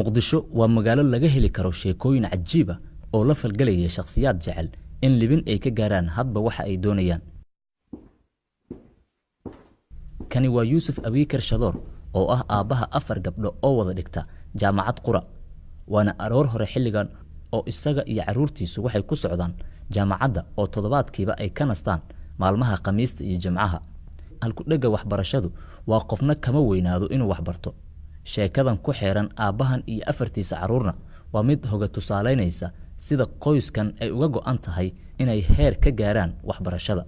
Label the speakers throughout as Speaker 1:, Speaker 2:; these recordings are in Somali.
Speaker 1: Muqdisho waa magaalo laga heli karo sheekooyin cajiib ah oo la falgelaya shakhsiyaad jecel in libin ay ka gaaraan hadba waxa ay doonayaan. Kani waa Yuusuf Abiikar Shadoor oo ah aabbaha afar gabdho oo wada dhigta Jaamacad Qura. Waana aroor hore xilligan oo isaga iyo carruurtiisu waxay ku socdaan jaamacadda oo toddobaadkiiba ay ka nastaan maalmaha Khamiista iyo Jimcaha. Halkudhegga waxbarashadu waa "Qofna kama weynaado inuu waxbarto." Sheekadan ku xeeran aabbahan iyo afartiisa carruurna waa mid hoga tusaalaynaysa sida qoyskan ay uga go'an tahay inay heer ka gaaraan waxbarashada.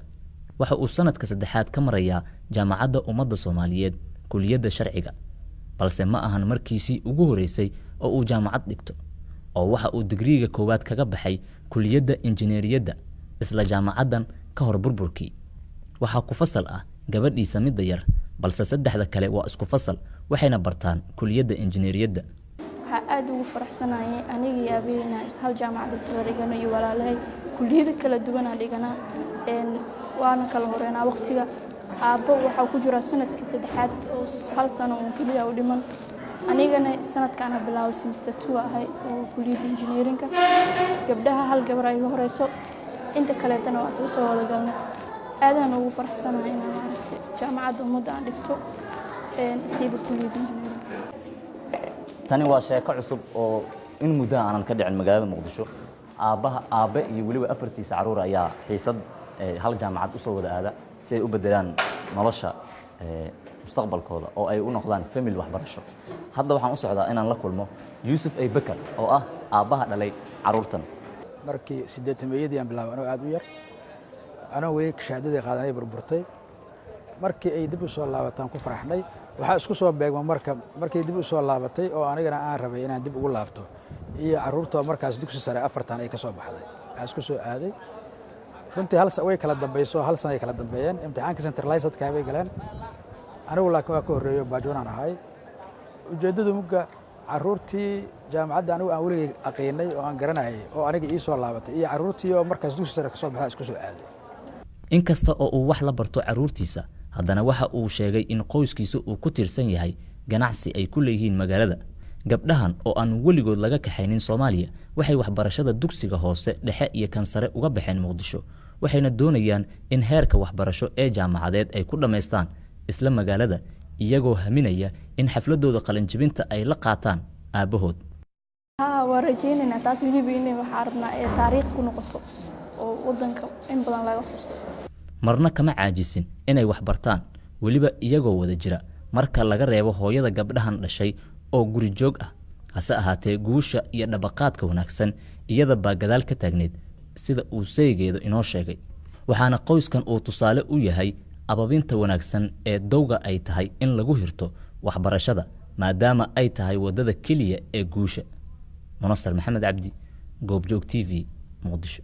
Speaker 1: Waxa uu sanadka saddexaad ka marayaa Jaamacadda Ummadda Soomaaliyeed, kuliyadda sharciga, balse ma ahan markiisii ugu horreysay oo uu jaamacad dhigto, oo waxa uu digriiga koowaad kaga baxay kuliyadda injineeriyadda isla jaamacaddan ka hor burburkii. Waxaa ku fasal ah gabadhiisa midda yar, balse saddexda kale waa isku fasal, waxayna bartaan kuliyadda injineeriyadda.
Speaker 2: Waxaa aada ugu faraxsanayay aniga iyo aabahey inaan hal jaamacad isla dhigano iyo walaalahay. Kuliyado kala duwanaan dhiganaa, waana kala horeynaa waqtiga. Aabbo waxaa ku jiraa sanadkii saddexaad oo hal sano uun keliya u dhiman. Anigana sanadkaana bilaabo, semester 2 ahay oo kuliyadda engineerinka. Gabdhaha hal gabar ay iga horeyso, inta kaleetana waa isla soo wada galnay. Aadaan ugu faraxsanahay inaan, maaragtay, Jaamacadda Ummadda aan dhigto, siiba kuliyadda engineering.
Speaker 1: Tani waa sheeko cusub oo in muddo aanan ka dhicin magaalada Muqdisho. Aabbaha, aabbe iyo weliba afartiisa carruur ayaa xiisad hal jaamacad usoo wada aada si ay u bedelaan nolosha mustaqbalkooda oo ay u noqdaan family waxbarasho. Hadda waxaan u socdaa inaan la kulmo Yuusuf Aybakar oo ah aabbaha dhalay carruurtan.
Speaker 3: Markii 80-meeyadii aan bilaabay, anoo aad u yar, anoo weli shahaadadii qaadanay, burburtay. Markii ay dib u soo laabataan ku faraxnay. Waxaa isku soo beegma marka markay dib u soo laabatay oo anigana aan rabay inaan dib ugu laabto iyo carruurta markaas dugsi sare afartan ay ka soo baxday, waxaa isku soo aaday runtii hal way kala dambayso, hal sana ay kala dambeeyeen. Imtixaanka centralizedka bay galeen, anigu laakiin waa ka horreeyo, baajoonaan ahay. Ujeeddadu mugga carruurtii jaamacadda anigu aan weligay aqiinay oo aan garanayay oo aniga ii soo laabatay iyo carruurtii oo markaas dugsi sare ka soo baxay isku soo aaday.
Speaker 1: Inkasta oo uu wax la barto carruurtiisa, haddana waxa uu sheegay in qoyskiisa uu ku tiirsan yahay ganacsi ay ku leeyihiin magaalada. Gabdhahan oo aan weligood laga kaxaynin Soomaaliya waxay waxbarashada dugsiga hoose, dhexe iyo kan sare uga baxeen Muqdisho, waxayna doonayaan in heerka waxbarasho ee jaamacadeed ay ku dhammaystaan isla magaalada, iyagoo haminaya in xafladooda qalinjibinta ay la qaataan aabbahood.
Speaker 2: Haa, waa rajaynaynaa taas. Weliba inay, waxaa rabnaa ee taariikh ku noqoto oo wadanka in badan laga xuso.
Speaker 1: Marna kama caajisin inay wax bartaan, weliba iyagoo wada jira, marka laga reebo hooyada gabdhahan dhashay oo guri joog ah. Hase ahaatee, guusha iyo dhabaqaadka wanaagsan iyada baa gadaal ka taagneyd, sida uu saygeedu inoo sheegay. Waxaana qoyskan uu tusaale u yahay ababinta wanaagsan ee dowga ay tahay in lagu hirto waxbarashada, maadaama ay tahay waddada keliya ee guusha. Munasar Maxamed Cabdi, Goobjoog TV, Muqdisho.